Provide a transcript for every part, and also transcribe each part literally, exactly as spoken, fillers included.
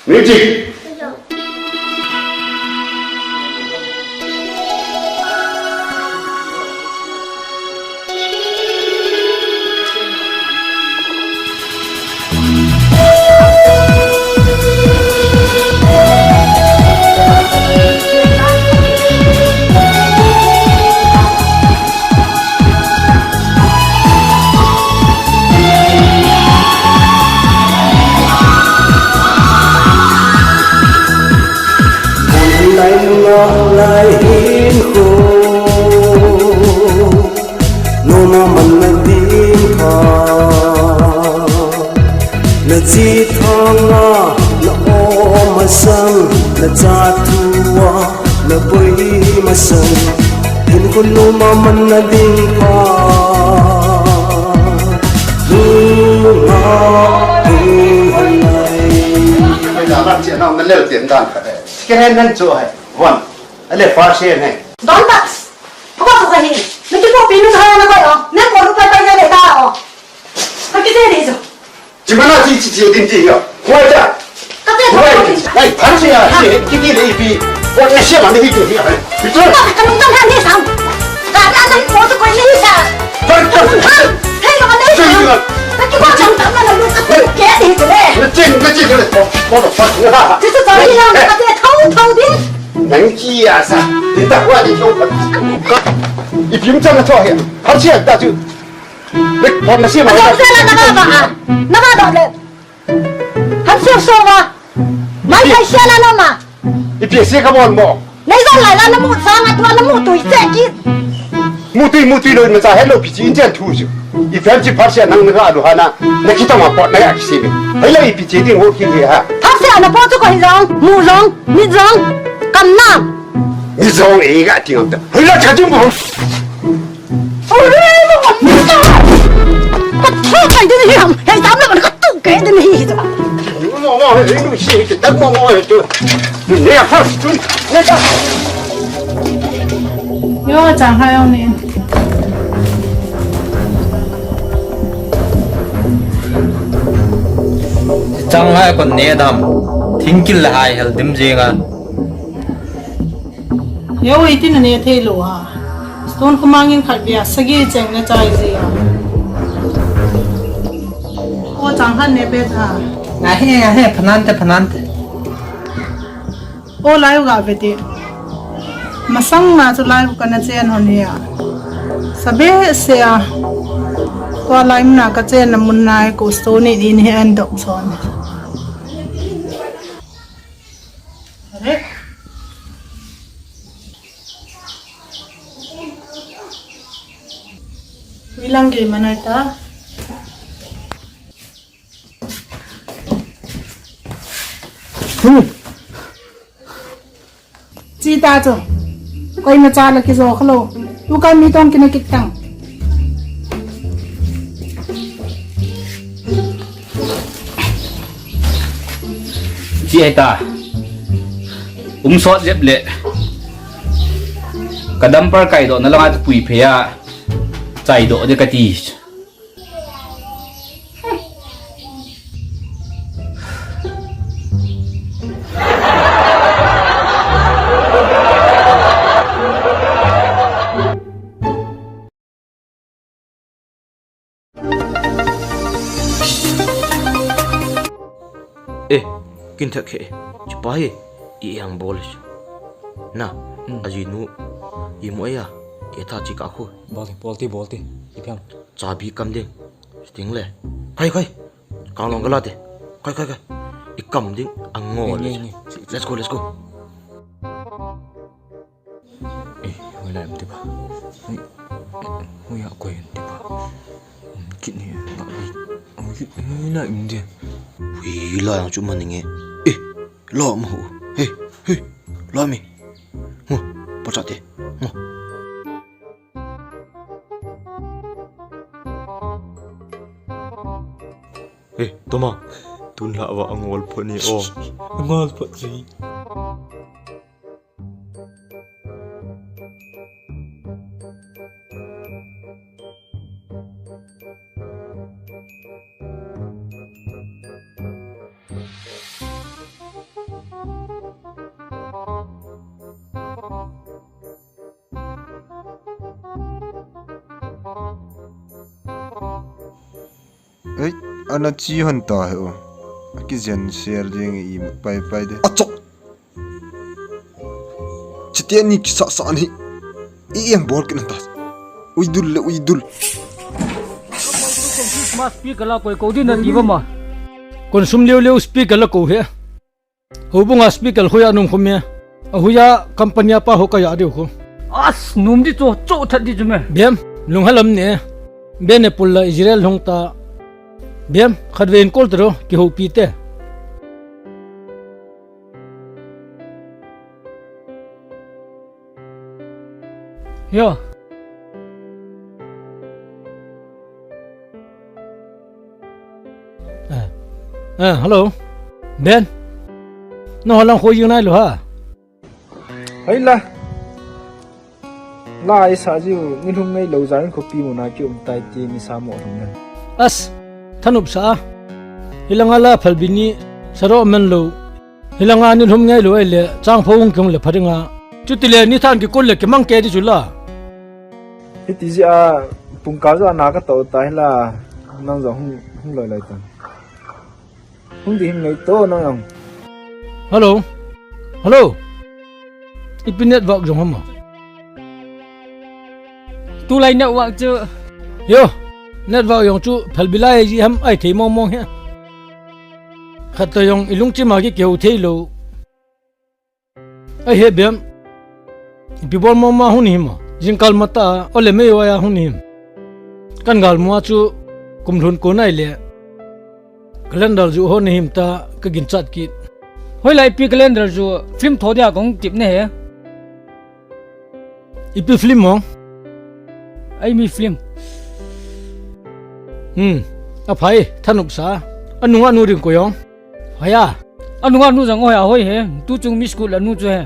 Music. Hun lai nunga lai hin ko, noma manna ding pha. Na chi thanga na om masang, na cha thua na boi masang, hin ko noma manna ding pha. Nunga hung hanai. Ai, na lam chi na, na lel tiam dan khat e. Second hand nan chu hai. One. Ale first hand hai. Don Tax. Papa ko kahi. Naki ko pinu ka na ko. Nan ko lu pa pa ya le ta o. Ka kiti ni jo. Chimana chi chi chi din ti ya. Ko ja. Ka te ko. Ai, phan chi ya. Chi kiti le ipi. Ko ne sia ma ni ki ya. Bitu. Ka ka nung ta ni sa. Ka na na ko to ko ni sa. Phan, phan. Hey, ka ne sa. Ka ki ko chang ta na lu ka ke ni le. Na ching, na ching le. Ko, ko to phan. Ti sa ta ni ya ka te thau thau din. Nang chi ya sa. Din ta kwa ni thau phan. Ka. Ipi um chang na tho he. Phan chi ya ta chu. Rik, pon na si ma. Adon se la na ba ba a. Na ba do le. Han se so ba. Mai kai se la na ma. Ipi se ka bon mo. Nei zan lai la na mu sa nga tu na mu tu se ki. Mu tu, mu tu lo na sa hello pi chi in chen thu ju. Ipi ham chi phar se nang na ga lu hana. Na ki ta ma pot na ga ki se be. Hello ipi che ding ho ki he ha. Phar se na po chu ko hi jong, mu jong, mi jong. Kam na. Mi jong e ga ti ngam ta. Hello cha jung bo. Yo, chang hai ong ni. Chang hai kon ne dam. Thingkil le hai hel dim jing a. Yo, iti na ne thei lou ha. Stone khumang in khat bia sagi cheng na chai ji a. O chang han ne pe tha. Nga he, nga he, phanante, phanante. O lai ga ve ti. Masang ma chu lai ka na chen hon hi a. Sabe se a. Ko lai na ka chen na mun nai ko stone in he an dok son. Are. Bilang ke mana ta? Hmm. Chi ta chu. Koi na cha la ki jo kha lo. Tu ka mi tong ki na kit tang. Chi ai ta. Um sot jep le. Ka dumper kai do na langa pui phe a. Chai do de ka ti. Eh, kin thak he. Chupa he. I yang bol. Na, hmm. Ajinu. I mo ya. I tha chi ka khu. Bol, bol ti, bol ti. I piang. Chabi kam ding. Sting le. Khai, khai. Kang long ka la te. Khai, khai, khai. I kam ding. Ang ngo. Ni, ni, ni. Let's go, let's go. Eh, hoilai um ti ba. Hoi, hoi a koi um ti ba. Um, kit ni, ba ni. Um, kit ni la um ti. Hui la yang chu man nge. Eh, la ma hu. Hey, hey, la mi. Ngo, pa cha te. Ngo. Eh, toma. Tun la wa angol pho ni o. Angol pho ni. Ana chi hon ta he o. Aki jen ser ding i mut pai pai de. Achok. Chiti ani kisa sa ani. I em bol kina ta. Uidul le uidul. Christmas speaker la koi ko din na ti ba ma. Kon sum liu liu speaker la ko he. Houbung a speaker hoiya nom khu me. A hoiya company a pa ho ka ya diu khu. As, nom di chu, chu that di chu me. Biam, lung halam ne. Biam ne pul la Israel hung ta. Biam, khat ve in kol ta ro, kihoupi te. Yo. Eh, eh, hello. Ben. No halang kho ying nai lo ha. Hai la. La isa jiu ni lhum ngai lo jan khopi mu na ki um tai ti ni sa mo lhum na. As. Thanup sa. Hilanga la phalbi ni saro men lo. Hilanga ni lhum ngai lo ai le, chang pho hung kihung le pha dinga. Chuti le ni than kikol le kimang ke di chu la. Hiti ji a pung ka jo na ka to ta hi la. Nang jo hung, hung loi loi tan. Hung di hin ngai to nang jong. Hello. Hello. Ipi network jong hama. Tulai network chu. Yo. Network jong chu phalbi lai ji ham ai thei mong mong he. Khat to jong i lungchim a ki keu thei lo. Ai he bem. Ipi bol mama hun him a. Jingkal mata ole mei oya hun him. Kan gal mua chu kum lhun ko nai le. Calendar ju ho ni him ta ka ginchat kit. Hoilai ipi calendar ju film tho dia kong tip ne he. Ipi film mo? Ai mi film. Hmm. Aphai, thanup sa. Anunga nu ring ko jong. Hoiya. Anunga nu jong hoiya hoi he. Tu chung mi school la nu chu he.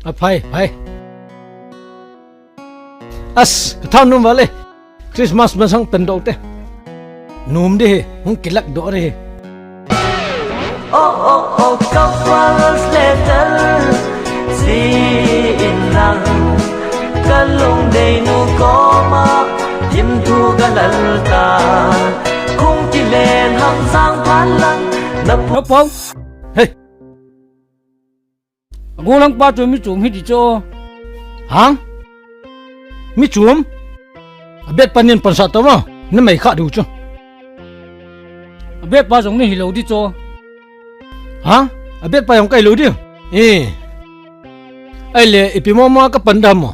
Aphai, phai. As, ka thanom vale. Christmas masang pen do te. Nom de he, hung kilak do re he. Oh, oh, oh, couples letter. Si in lang. Ka lungdei nu koma. Thim thu ka lal ta. Khung kilen ham sang phan lang. Na pu- Naupang. Hey. Agolang pa chu mi chom hi ti chu. Hang? Mi chom? Abet pa nin pansa to ma. Na mai kha du chu. Abet pa jong ni hi lo di chu. Hang? Abet pa jong kai lo di. Eh. Ai le ipi mo ma ka pan dam mo.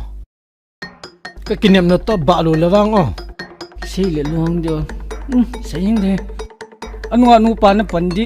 Ka kinem na to ba lo le vang o. Sei le luang dio. Hmm, sei hing de. Anu anu pa na pan di.